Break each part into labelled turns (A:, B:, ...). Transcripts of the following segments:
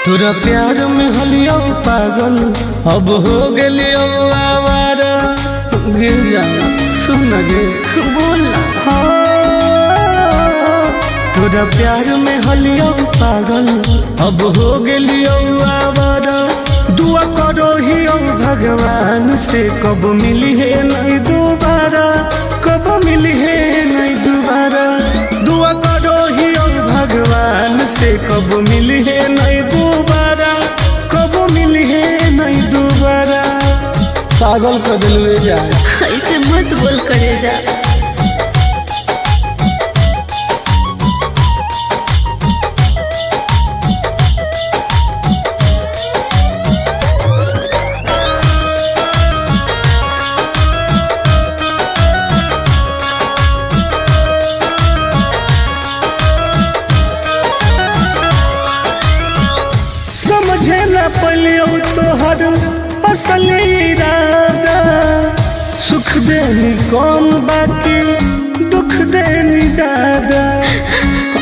A: तोरा प्यार में हलियो पागल अब हो गेलियो आवारा। गिर जा सुन गे
B: बोल ना।
A: हाँ, तोरा प्यार में हलियो पागल अब हो गेलियो आवारा। दुआ करो ही भगवान से कब मिली है नहीं दोबारा, कब मिली है नहीं दोबारा। दुआ करो ही भगवान से कब मिली है नहीं दोबारा, कब मिली है नहीं दोबारा। पागल कर दिलवे जाए।
B: ऐसे मत बोल करे जा।
A: समझे न पलियो तोहर असली इरादा। सुख देनी कम बाकी दुख देनी ज्यादा।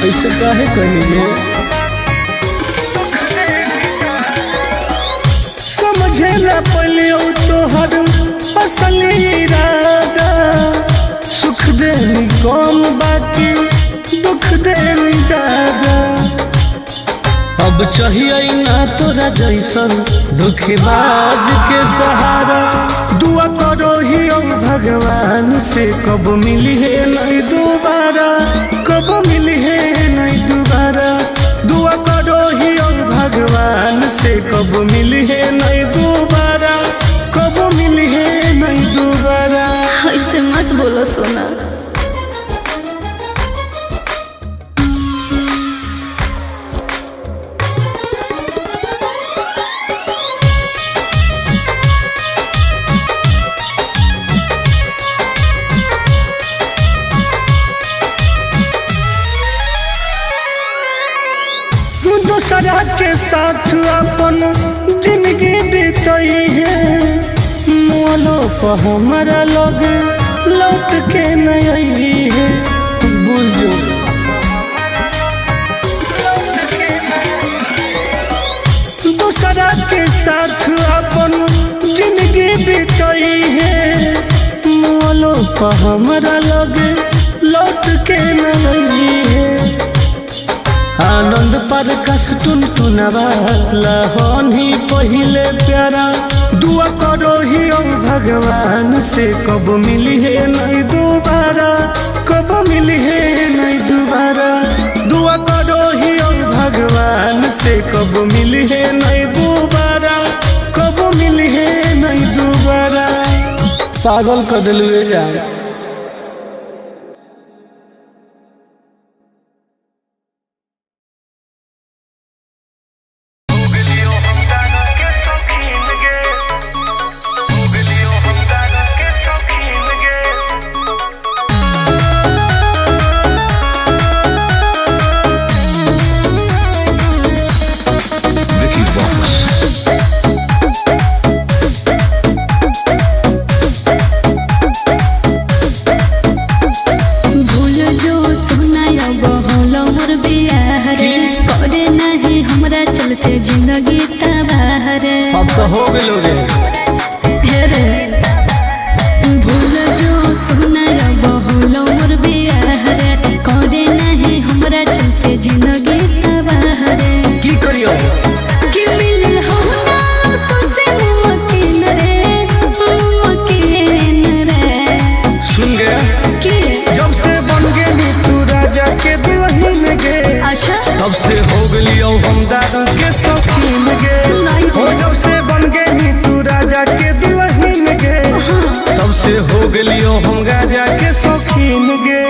A: ऐसे काहे कहिए। समझे न पलियो तोहर असली इरादा। सुख देनी कम बाकी दुख देनी ज्यादा। अब चाहिए ना तोरा जैसन दुखबाज के सहारा। दुआ करो ही भगवान से कब मिली है नहीं दोबारा, कब मिली है नहीं दोबारा। दुआ करो ही भगवान से कब मिली है नहीं दोबारा, कब मिली है नहीं दोबारा।
B: ऐसे मत बोलो सोना।
A: दूसरा के साथ अपन जिंदगी बीतई है, मोलो पर हमारा लोग लौट के नहीं है। बुझो दूसरा के साथ अपन जिंदगी बीतई है, मोलो पर हमारा लोग लौट के नहीं है। आनंद पर कस टुन टुनवा लहनी पहिले प्यारा। दुआ करो ही भगवान से कब मिली है नहीं दोबारा, कब मिली है नहीं दोबारा। दुआ करो ही भगवान से कब मिली है नहीं दोबारा, कब मिली है नहीं दोबारा। पागल कर दिलवे जाए।
C: Vicky Vox.
B: भूल जो सोना अब होलो मोर बियाह रे, करे नहीं हमरा चलते जिंदगी तबाह रे।
A: अब तो हो गेलो रे।
B: हे रे भूल जो सोना अब होलो मोर बियाह रे, करे नहीं हमरा चलते जिंदगी तबाह रे।
A: की करियो
B: कि मिलल हो ना तो से मुमकिन रे, मुमकिन रे।
A: सुन गया
B: कि
A: जब से बन गेली तू राजा के दुल्हन गे,
B: अच्छा
A: तब से हो गेलियो हम दारू के शौकीन गे।
B: नहीं।
A: हो जब से बन गेली तू राजा के दुल्हन गे, तब से हो गेलियो हम राजा के शौकीन गे।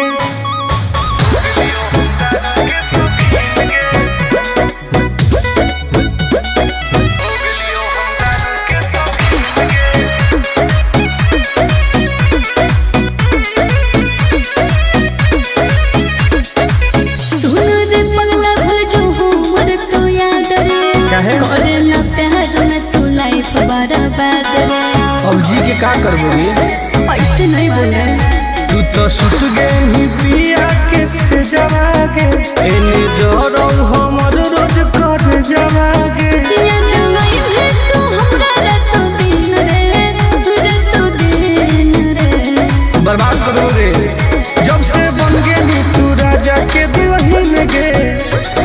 B: सुन रे पगला भजो हमर तो याद रे,
A: काहे?
B: करे ना प्यार में तू लाइफ बर्बाद रे।
A: अब जी के का करबो गे?
B: ऐसे नहीं बोले।
A: तू तो सुत गई प्रिया के से जवागे, एने जरो हमर रोज कर जवागे।
B: याद आई है तू हमरा रातों दिन रे, रातों दिन रे।
A: बर्बाद करो रे। जब से बन गेली तू राजा के दुल्हन गे,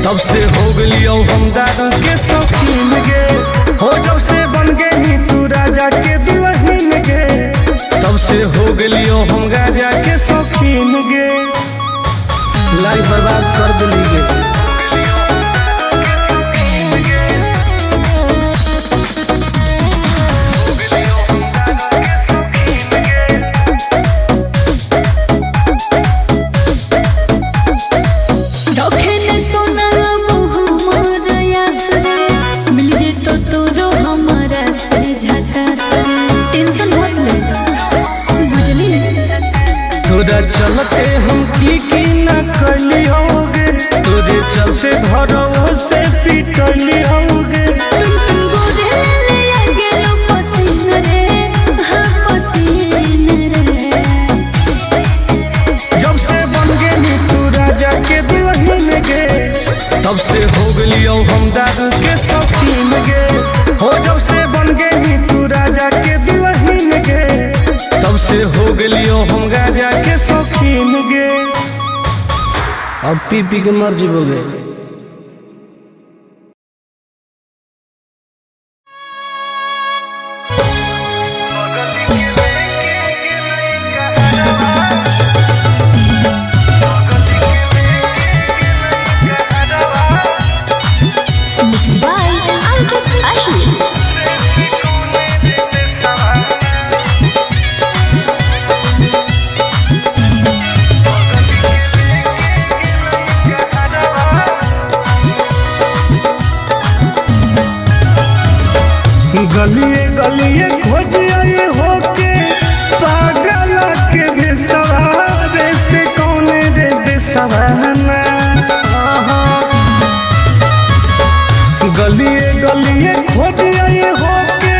A: तब से हो गेलियौ हम दारू के शौकीन गे। हो जब से बन गेली तू राजा के दुल्हन गे, तब से हो गेलियौ हम राजा के शौकीन गे।
D: लाइफ बर्बाद कर दिली गे।
B: रखे ने सोना अब हमर आस रे, मिल जेतो तोरो हमरा से झकास रे। टेंशन मत ले बुझली।
A: तोरा चलते हम की की ना कलियोगे, तोरे चलते घरों से पिटलियोगे।
B: टुन टुन गोरे ले आ गेलो पसीन रे, हाँ पसीन रे।
A: जब से बन गेली तू राजा के दुल्हन गे, तब से हो गेलियौ हम दारू के शौकीन गे। हो जब से बन गेली तू राजा के दुल्हन गे, तब से हो गेलियौ हम राजा के शौकीन गे।
D: अब पी पी के मर जीवोगे।
B: बाय अंकित अहिर।
A: गलिए गलिए खोजिए होके पागल के भेसवारे से कौन रे देसवाना। गलिए गलिए खोजिए होके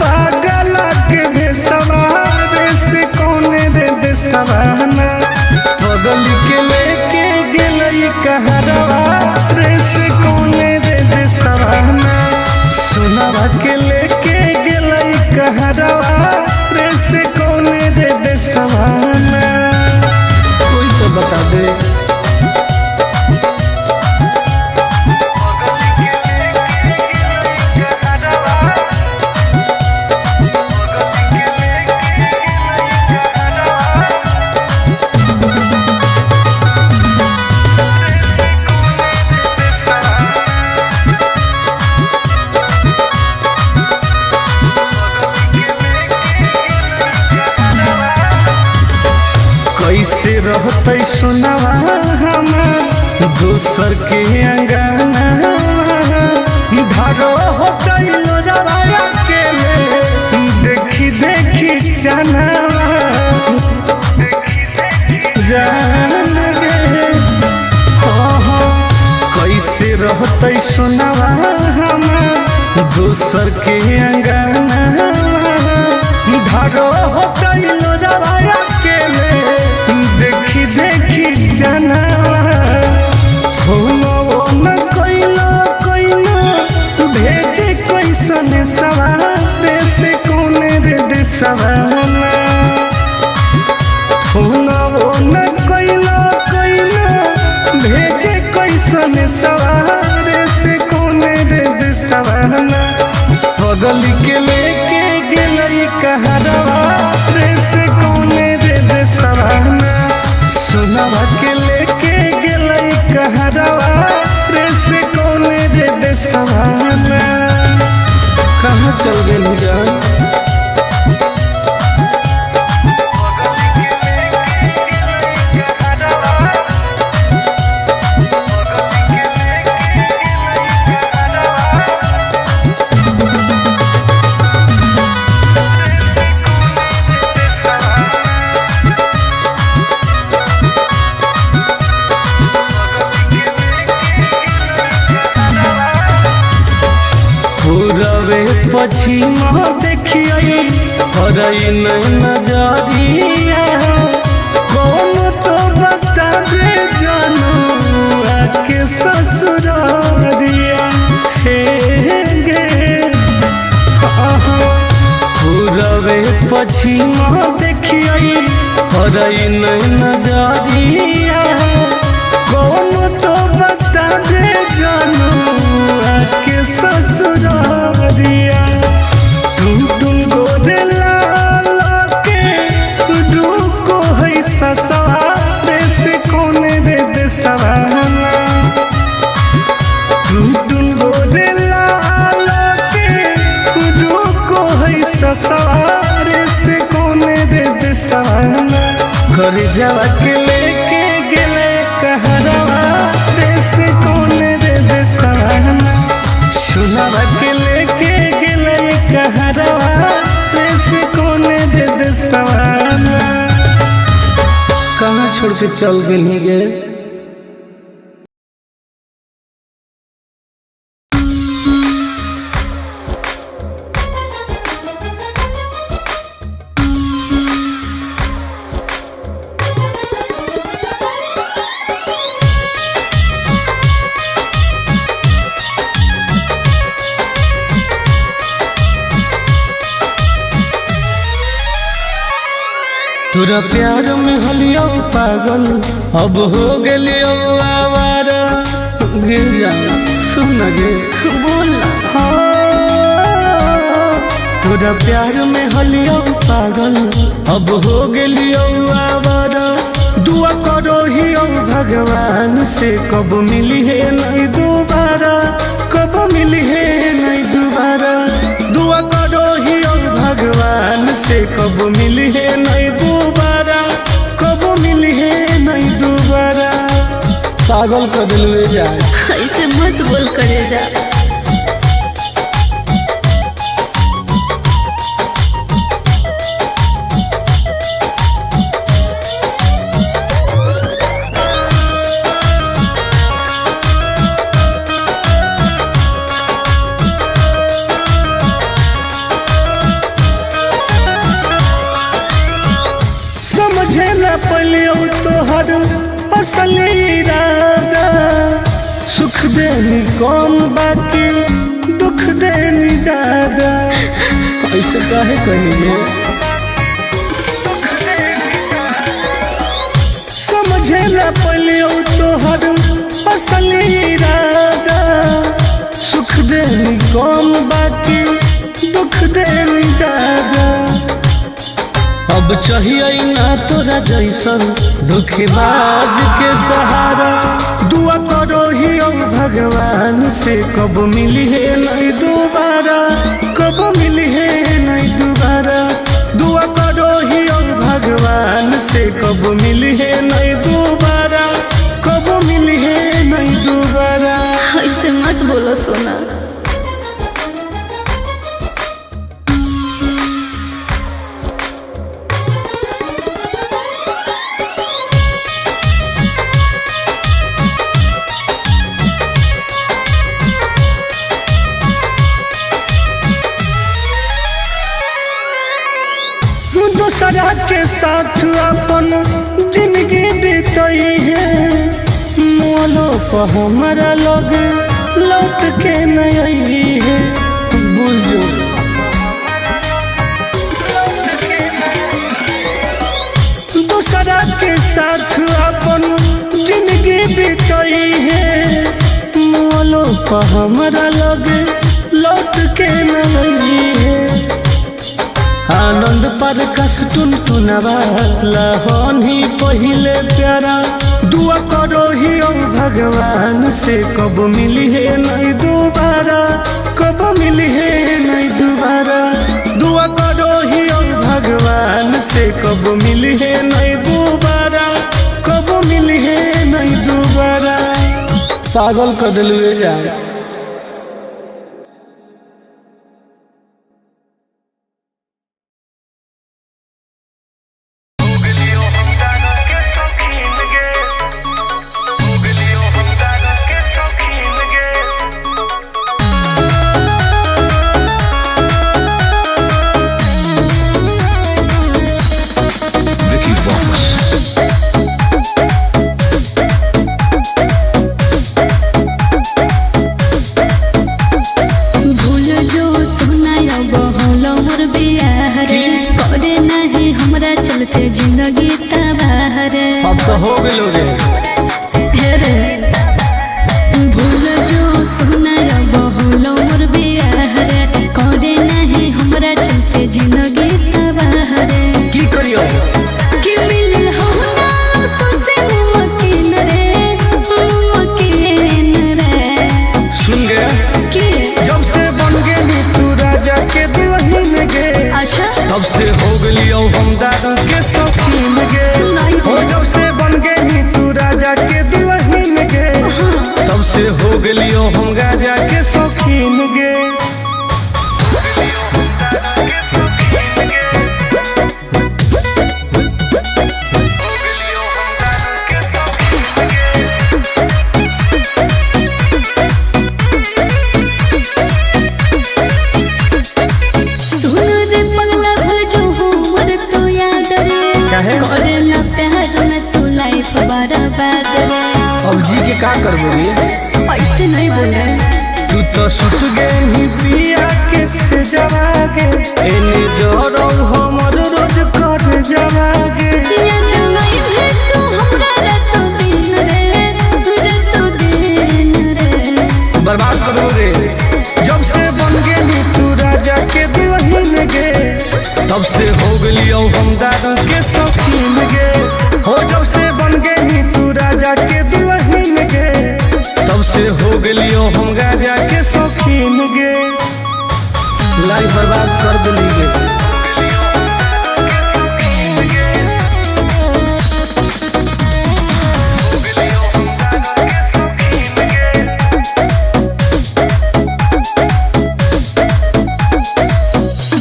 A: पागल के भेसवारे से कौन रे देसवाना। बगल के लेके गेलई कहरवा रे से कौन रे देसवाना। सोनावा के लेके गेलई कहरवा रे से कौन रे देसवाना।
D: कोई तो बता दे।
A: कैसे रहते सोनावा हमार दोसर के अंगना, धारो होते लोजवा अकेले देखी देखी चनावा जान गे। हो हो कैसे रहते सोनावा हमार दोसर के अंगना, धारो होते लोजवा अकेले देखी देखी चनावा। फोनो न कइलो कइलो भेजे कैसन सवार से कौन रे देसवाना। फोनो न कइलो कइलो भेजे कैसन सवार से कौन रे देसवाना। बगल के लेके गेलई कहरवा रे से कौन रे देसवाना। सोनावा के लेके गेलई कहरवा रे से कौन रे देसवाना।
D: कहाँ चल गेली जान।
A: पूरबे पश्चिम देखिए हरई नजरिया, कौन तो बता दे जानू आके ससुरारिया। पछीना देखियई हरई नहीं नजरिया। कौन तो बता दे जानू आके ससुरारिया। टुन टुन गोरे लाल के रुको है ससुरारे से कौन रे देसवाना। टुन टुन गोरे लाल के रुको है ससुरारे से कौन रे देसवाना। घर जावा के लेके गेले कहरवा रे से कौन रे देसवाना। सुनावा के लेके गेले कहरवा रे से कौन रे देसवाना।
D: कहाँ छोड़ के चल गेली गे।
A: तोरा प्यार में हलियो पागल अब हो गेलियो आवारा।
D: गिर जा सुन गे।
B: बोल ना।
A: हाँ, तोरा प्यार में हलियो पागल अब हो गेलियो आवारा। दुआ करो ही भगवान से कब मिली है नहीं दोबारा, कब मिली है नहीं दोबारा। दुआ करो ही भगवान से कब मिली है नहीं दोबारा, कब मिली है नहीं दोबारा।
D: पागल कर दिलवे जाए।
B: ऐसे मत बोल करे जा।
A: समझे न पलियो तोहर असल इरादा। सुख देनी कम बाकी दुख देनी ज्यादा।
D: ऐसे काहे कही गे।
A: समझे न पलियो तोहर असल इरादा। सुख देनी कम बाकी दुख देनी ज्यादा। अब चाहिए ना तोरा जैसन दुखबाज के सहारा। दुआ करो ही भगवान से कब मिली है नहीं दोबारा, कब मिली है नहीं दोबारा। दुआ करो ही भगवान से कब मिली है नहीं दोबारा, कब मिली है नहीं दोबारा।
B: ऐसे मत बोलो सोना।
A: दूसरा के साथ अपन जिंदगी बीतई है। मोलो पर हमारा लोग लौट के नहीं है।
D: बुझो
A: दूसरा के साथ अपन जिंदगी बीतई है। मोलो पर हमारा लोग लौट के नहीं है। आनंद पर कस टुन टुनवा लहनी पहिले प्यारा। दुआ करो ही भगवान से कब मिली है नहीं दोबारा, कब मिली है नहीं दोबारा। दुआ करो ही भगवान से कब मिली है नहीं दोबारा, कब मिली है नहीं दोबारा।
D: पागल कर दिलवे जाए।
C: Vicky Vox.
B: चलते जिंदगी तबाह रे।
D: अब तो हो गेलोगे।
B: हे रे भूल जो सोना अब होलो मोर बियाह रे, करे नहीं हमरा चलते जिंदगी तबाह रे।
D: की करियो
B: कि मिलल हो ना तुसे मुमकिन रे, मुमकिन रे।
A: सुन गे
B: के
A: जब से बन गेली तू राजा के दुल्हन गे,
B: अच्छा
A: तब से हो गेलियो हम दारू के शौकीन गे।
B: नहीं।
A: हो जब से बन गेली तू राजा के दुल्हन गे, तब से हो गेलियो हम राजा के शौकीन गे।
B: सुन रे पगला भजो हमर तो याद रे,
D: काहे?
B: करे ना प्यार में तू लाइफ बर्बाद रे।
D: अब जी के का करबोगे?
B: ऐसे नहीं बोल रहे।
A: तू तो सुत गेली पिया के से जवागे, एने जरो हमर रोज कर जवागे।
B: याद नहीं है तू हमरा रातो दिन रे, रातो दिन रे।
D: बर्बाद करबोगे।
A: जब से बन गेली तू राजा के दुल्हन गे, तब से हो गेलियो हम दारू के शौकीन गे। हो जब से बन गेली तू राजा के दुल्हन गे, तब से हो गेलियो हम राजा के शौकीन गे।
D: लाइफ बर्बाद कर देली गे।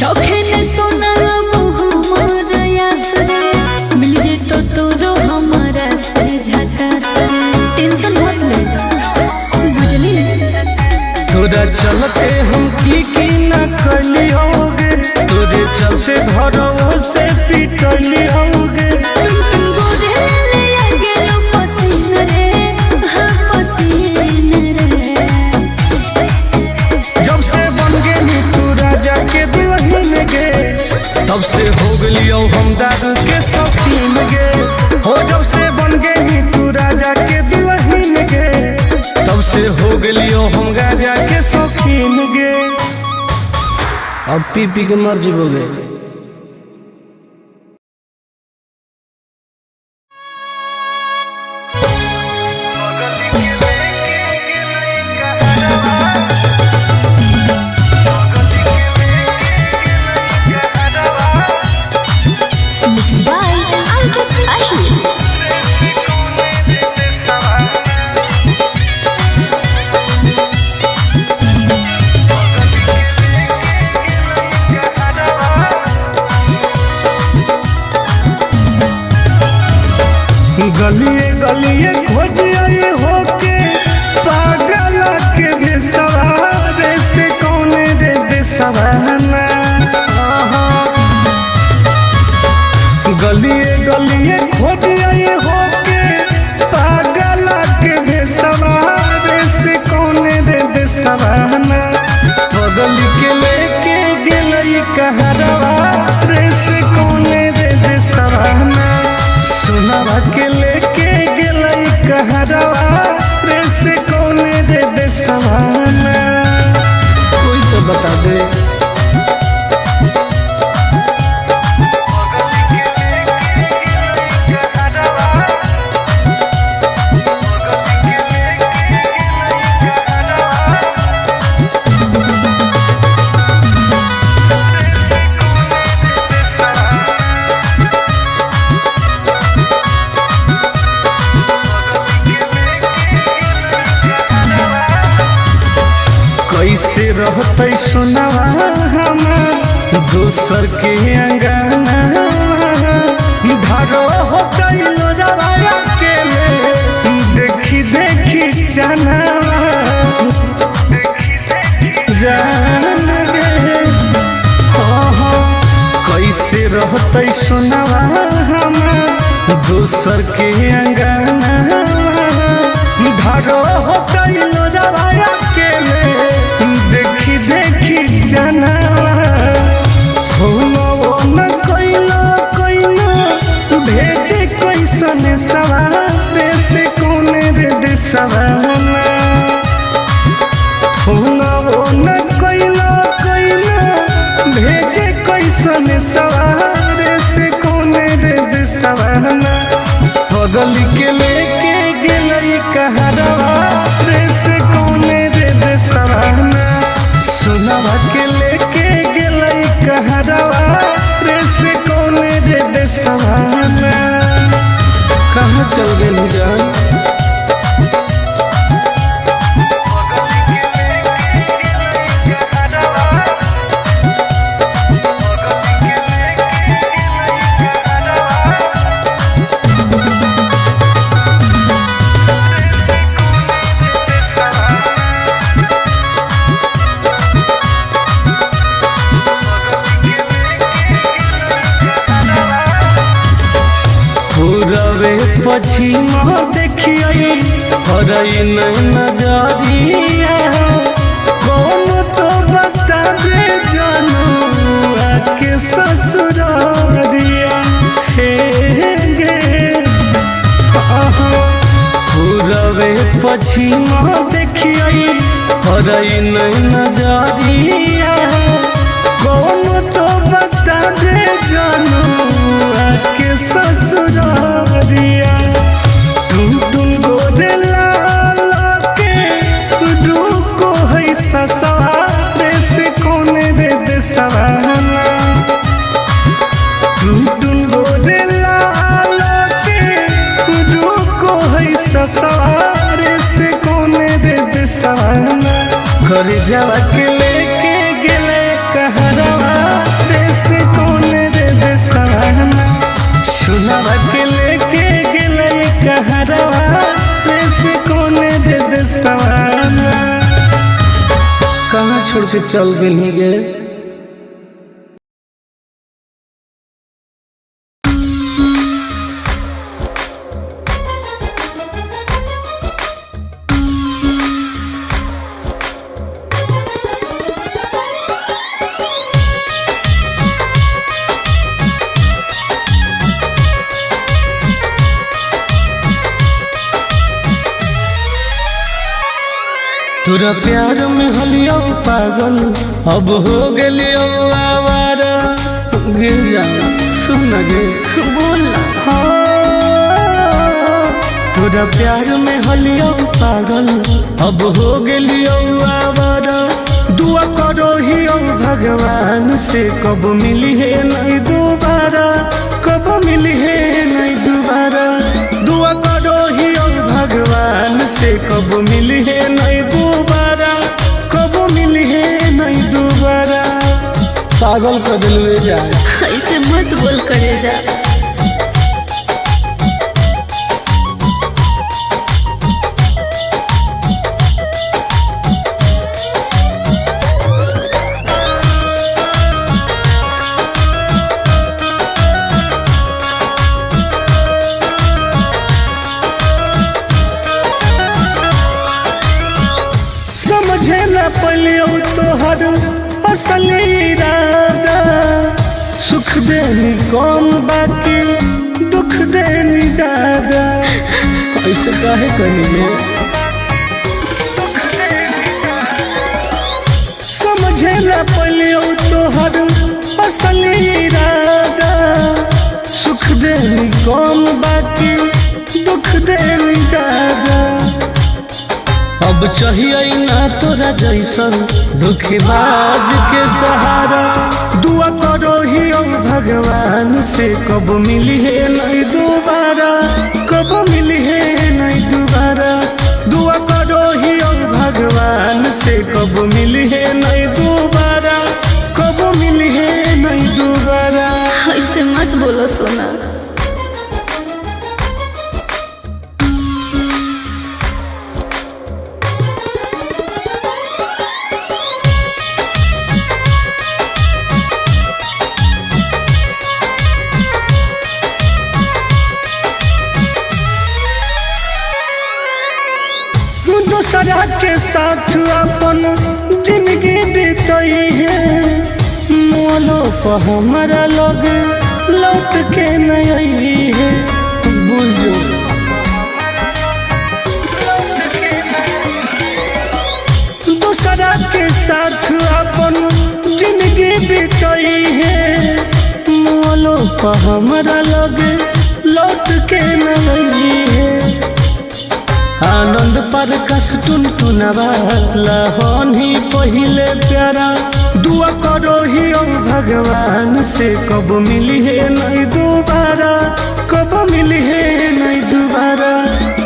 B: रखे ने सोना अब हमर आस रे, मिल जेतो तोरो हमरा से झकास रे। टेंशन मत ले बुझली।
A: तोरा चलते हम की की न कलियोगे, तोरे चलते घरों से पिटलियोगे।
B: तुम तुम गोरे ले आ गेलो पसीन रे, हाँ पसीन रे।
A: जब से बन गेली तू राजा के दुल्हन गे, तब से हो गेलियो हम दारू के शौकीन गे। हो जब से बन गेली तू राजा के दुल्हन गे, तब से हो गेलियो हम राजा के शौकीन गे।
D: अब पी पी के मर जीवोगे।
B: बाय अंकित अहिर।
A: गलिए गलिए खोजिए होके पागल के भेसवारे से कौन रे देसवाना। गलिए गलिए खोजिए होके पागल के भेसवारे से कौन रे देसवाना। बगल के लेके गेलई कहरवा रे से कौन रे देसवाना। सोनावा के लेके गेलई कहरवा रे से कौन रे देसवाना।
D: कोई तो बता दे।
A: कैसे रहते सोनावा हमार दोसर के अंगना, धारो होते लोजवा अकेले देखी देखी चनावा जान गे। हाँ हाँ कैसे रहते सोनावा हमार दोसर के अंगना, धारो होते लोजवा अकेले देखी देखी चनावा। हो न कैला कैला पगल के लेके गेलई कहरवा रे से कौने रे देसवाना। सोनवा के लेके गेलई कहरवा रे से कौने रे देसवाना। कहाँ चल गेली जान? पूरवे पछिमा देखियै हरई नहीं नजरिया। कौन तो बता दे जानू आके ससुरारिया। हे गे पूरवे पछिमा देखियै हरई नहीं नजरिया। कौन तो बता दे जानू आके ससुरारिया। तुम तुम गोरे लाल के रुको है ससुरारे से कौन रे देसवाना। तुम तुम गोरे लाल के रुको है ससुरारे से कौन रे देसवाना। घर जावा के लेके गेले कहरवा रे से कौन रे देसवाना। सुनवा के लेके गेले कहरवा रे से कौन रे देसवाना। कहाँ छोड़ के चल गेली गे? तोरा प्यार में हलियो पागल अब हो गेलियो आवारा। गिर जा सुन न गे
B: बोल ना।
A: हाँ, तोरा प्यार में हलियो पागल अब हो गेलियो आवारा। दुआ करो ही भगवान से कब मिली है नहीं दोबारा, कब मिली है नहीं दोबारा। दुआ करो ही भगवान से कब मिली है नहीं दोबारा, कब मिली है नहीं दोबारा।
D: पागल कर दिलवे जाए।
B: ऐसे मत बोल करे जा।
A: समझे न पलियो तोहर असल इरादा। सुख देनी कम बाकी दुख देनी ज्यादा।
D: ऐसे काहे कही गे?
A: समझे न पलियो तोहर असल इरादा। सुख देनी कम बाकी दुख देनी ज्यादा।
D: अब चाहिए ना तोरा जैसन दुखबाज के सहारा।
A: दुआ करो ही भगवान से कब मिली है नहीं दोबारा, कब मिली है नहीं दोबारा। दुआ करो ही भगवान से कब मिली है नहीं दोबारा, कब मिली है नहीं दोबारा।
B: ऐसे मत बोलो सोना।
A: दूसरा के साथ अपन जिंदगी बीतई है। मोलो पर हमारा लोग लौट के नहीं है।
D: बुझो
A: दूसरा के साथ अपन जिंदगी बीतई है। मोलो पर हमारा लोग लौट के नहीं आनंद पर कस टुन टुनवा लहोनी पहिले प्यारा। दुआ करो ही ओ भगवान से कब मिली है नहीं दोबारा, कब मिली है नहीं दोबारा।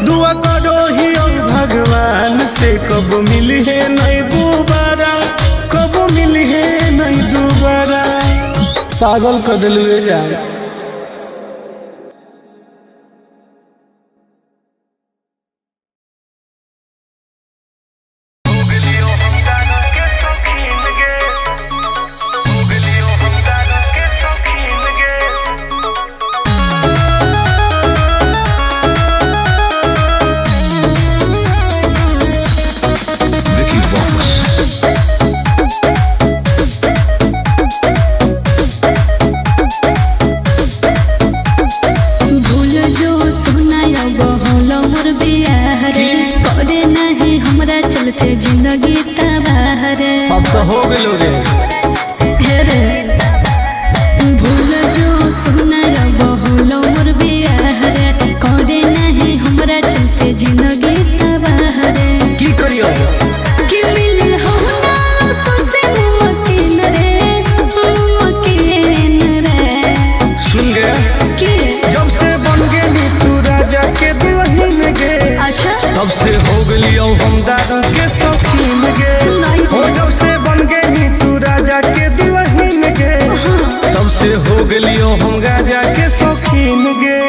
A: दुआ करो ही ओ भगवान से कब मिली है नहीं दोबारा, कब मिली है नहीं दोबारा।
D: पागल कर दिलू जान।
C: Vicky Vox.
B: भूल जो सुनायो बहलो मोर बियाह रे, करे नहीं हमरा चलते जिंदगी तबाह रे।
D: अब तो हो गेलो रे।
B: हे रे भूल जो सुनायो बहलो मोर बियाह रे, करे नहीं हमरा चलते जिंदगी तबाह रे।
A: की करियो
B: कि मिलल हो ना तो से मुमकिन रे, मुमकिन रे।
A: सुन गया
B: कि
A: जब से बन गेली तू राजा के दुल्हन गे,
B: अच्छा
A: तब से हो गेलियो हम दारू के शौकीन गे।
B: नहीं।
A: हो जब से बन गेली तू राजा के दुल्हन गे, तब से हो गेलियो हम राजा के शौकीन गे।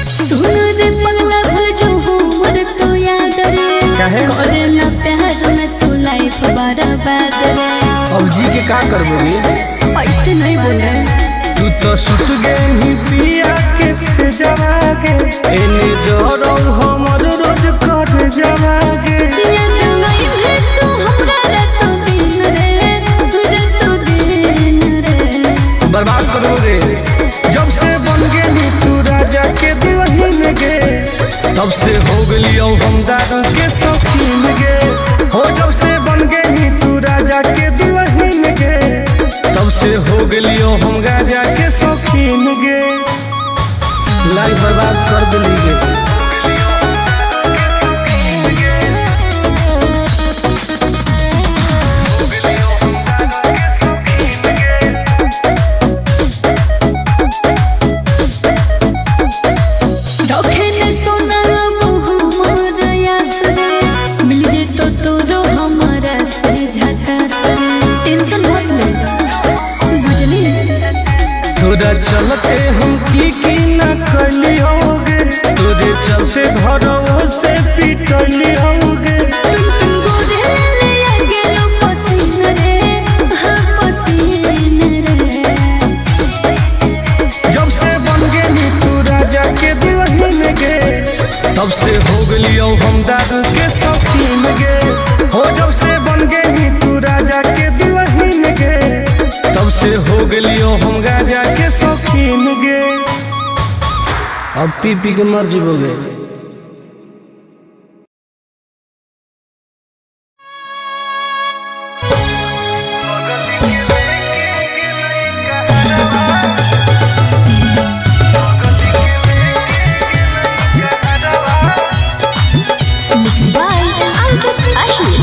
B: सुन रे पगला भूल जो हमर तो याद रे,
D: काहे?
B: करे ना प्यार में तू लाइफ बर्बाद रे।
D: अब जी के का करबोगे?
B: ऐसे नहीं बोले।
A: तू तो सुत गेली पिया के से जवागे, एने जरो हमर रोज कर जवागे।
B: याद नहीं है तू हमरा रातों दिन रे, रातों दिन रे।
D: बर्बाद करोगे।
A: जब से बन गेली तू राजा के दुल्हन गे, तब से हो गेलियो हम दारू के शौकीन गे। हो जब से बन गेली तू राजा के दुल्हन गे, तब से हो गेलियो हम राजा के शौकीन गे।
D: लाइफ बर्बाद कर दिली गे।
B: रखे ने सोना मोह यास रे, मिल जे तो तोरो हमारा से झकास रे। टेंशन मत ले बुझली।
A: तोरा चलते हम की ना कलियोगे, तोरे चलते घरों से पिटलियोगे।
B: तुम तुम गोरे ले आ गेलो पसीन रे, हाँ पसीन रे।
A: जब से बन गेली तू राजा के दुल्हन गे, तब से हो गेलियो हम दारू के शौकीन गे। हो जब से बन गेली तू राजा के दुल्हन गे, तब से हो गेलियो हम राजा के शौकीन गे।
D: अब पी पी के मर जीवोगे।
B: बाय अंकित अहिर।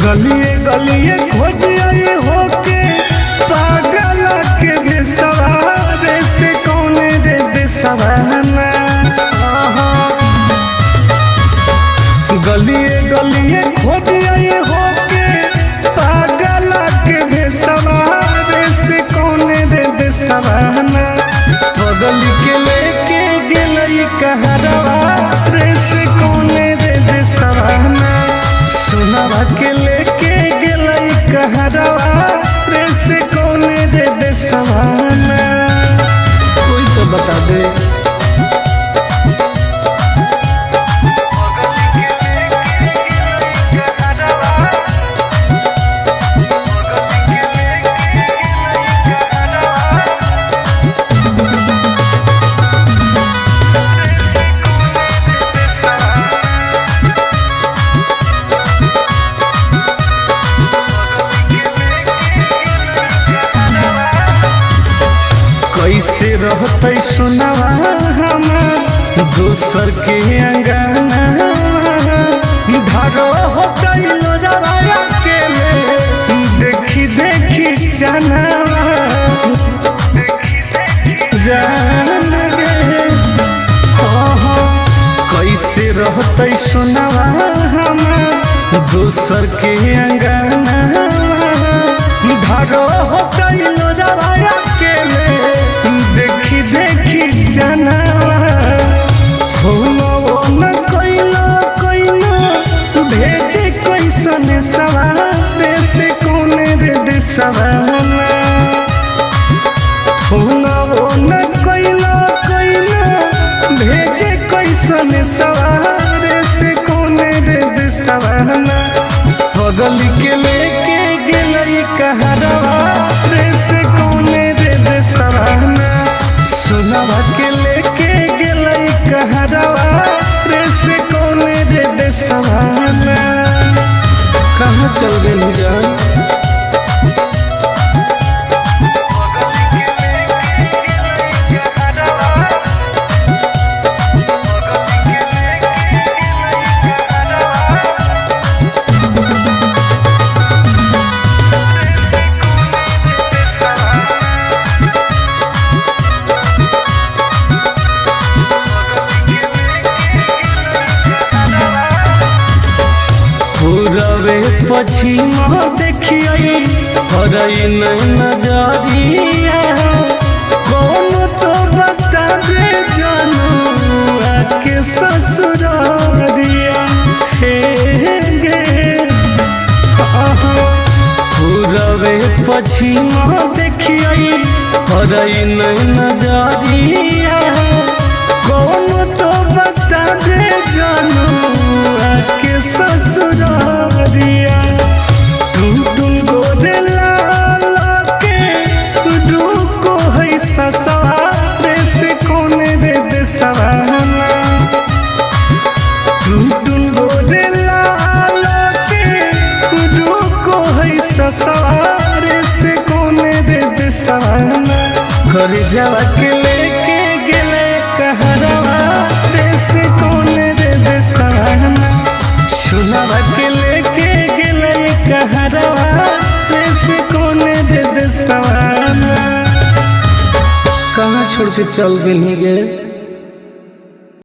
A: गलिए गलिए खोजिए होके पागल के भेसवारे से कौन रे देसवाना। गलिए गलिए खोजिए होके पागल के भेसवारे से कौन रे देसवाना। बगल के लेके गेलई कहरवा रे से कौन रे देसवाना। सोनावा के लेके गेलई कहरवा रे से कौन रे देसवाना।
D: कोई तो बता दे।
A: कैसे रहतै सोनावा हमार दोसर के अंगना। धरो होतै लोजवा अकेले देखी देखी चनावा जान गे। हाँ हाँ, कैसे रहतै सोनावा हमार दोसर के अंगना। धरो होतै लोजवा अकेले देखी देखी चनावा। फोनवो न कइलो कइलो भेजे कैसन सवार से कौन रे देशवाना। फोनवो न कइलो कइलो भेजे कैसन सवार से कौन रे देशवाना। बगल के लेके गेलै कहरवा रे से कौन रे देशवाना। सोनवा के लेके गेलै कहरवा रे से कौन रे देशवाना।
D: कहाँ चल गेली जान?
A: पूरबे पछिम देखियै हरई नजरिया। कौन तो बता दे जनुआ के ससुरारिया हे गे। पूरबे पछिम देखियै हरई नजरिया। कौन तो बता दे जनुआ के ससुरारिया। टुन टुन गोरे लाल के रुको है ससुरारे से कौन रे देशवाना। टुन टुन गोरे लाल के रुको है ससुरारे से कौन रे देशवाना। घर जावा के लेके गेले कहरवा रे से कौन रे देशवाना। सुनवा के लेके गेलै कहरवा रे से कौन रे देशवाना।
D: कहाँ छोड़ के चल गेली गे?